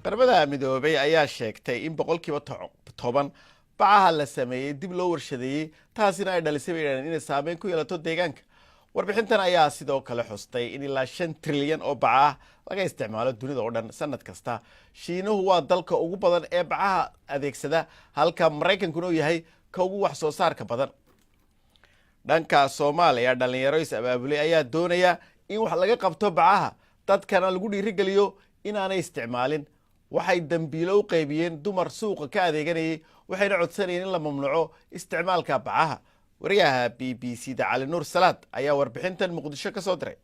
Qaramada Midoobay ayaa sheegtay in 10% bacaha la sameeyey dib loo warshadeeyey, taasina ay dhalisay, bay yidhahdeen, inay saameyn ku yeelato deegaanka. Warbixintan ayaa sidoo kale xustay in ilaa 5 trilyan oo baca ah laga isticmaalo dunida oo dhan sanad kasta. Shiinuhu waa dalka ugu badan ee bacaha adeegsada, halka Maraykankuna uu yahay ka ugu wax soo saarka badan. Dhanka Soomaaliya, dhallinyaro is abaabulay ayaa doonaya in wax laga qabto bacaha, dadkana lagu dhiirigeliyo inaanay isticmaalin. Waxay dambiilo u qaybiyeen dumar suuqa ka adeeganayay, waxayna codsanayeen in la mamnuuco isticmaalka bacaha. Wariyaha BBC da Cali Nuur Salaad ayaa warbixintan Muqdisho ka soo diray.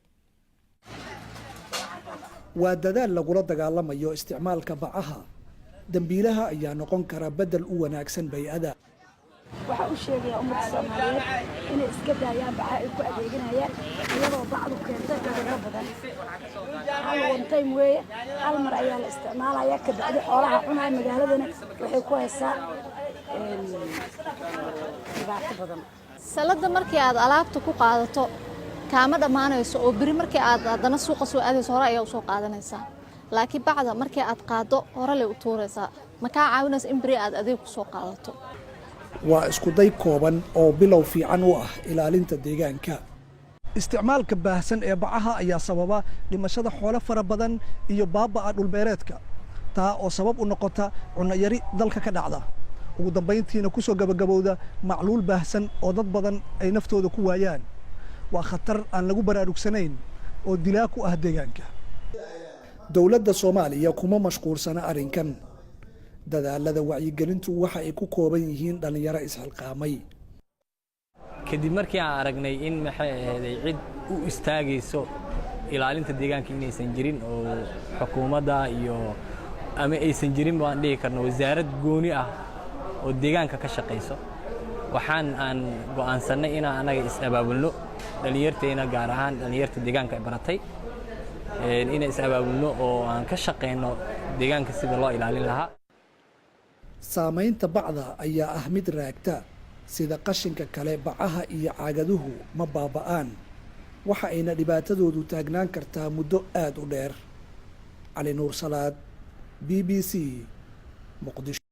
Waa dadaal lagula dagaalamayo isticmaalka bacaha. Dambiilaha ayaa noqon kara beddel u wanaagsan bay'ada. Waxaa u sheegayaa ummadda Soomaaliyeed inay iska daayaan bacaha ay ku adeeganayaan, iyadoo bacdu keentay cudurro badan. Hal one time weeye, hal mar ayaa la isticmaalaya, kabacdi xoolaha cunaya. Magaaladana waxay ku haysaa dhibaato badan. Salada markii aad alaabta ku qaadato kaama dhammaanayso, oo beri markii aad haddana suuqa soo aadayso hore ayaa usoo qaadanaysaa. Laakiin bacda markii aad qaaddo hore lay u tuuraysaa, ma kaa caawinaysa in beri aad adeeg ku soo qaadato. Waa iskuday kooban oo bilow fiican u ah ilaalinta deegaanka. Isticmaalka baahsan ee bacaha ayaa sababa dhimashada xoolo fara badan iyo baaba'a dhulbeereedka, taa oo sabab u noqota cunno yari dalka ka dhacda, ugu dambayntiina ku soo gabagabowda macluul baahsan oo dad badan ay naftooda ku waayaan. Waa khatar aan lagu baraarugsanayn oo dilaa ku ah deegaanka. Dowladda Soomaaliya kuma mashquulsana arrinkan. Dadaalada wacyigelintu waxa ay ku kooban yihiin dhallinyaro isxilqaamay. Kadib markii aan aragnay in, maxay ahayday, cid u istaagayso ilaalinta deegaanka inaysan jirin, oo xukuumadda iyo ama aysan jirin baan dhihi karno wasaarad gooni ah oo deegaanka ka shaqayso, waxaan aan go'aansannay inaan annaga is-abaabulno, dhallinyarteena, gaar ahaan dhallinyarta deegaanka baratay, inaan is-abaabulno oo aan ka shaqayno deegaanka sida loo ilaalin lahaa. Saamaynta bacda ayaa ah mid raagta. Sida qashinka kale, bacaha iyo caagaduhu ma baaba'aan, waxa ayna dhibaatadoodu taagnaan kartaa muddo aada u dheer. Cali Nuur Salaad, BBC, Muqdisho.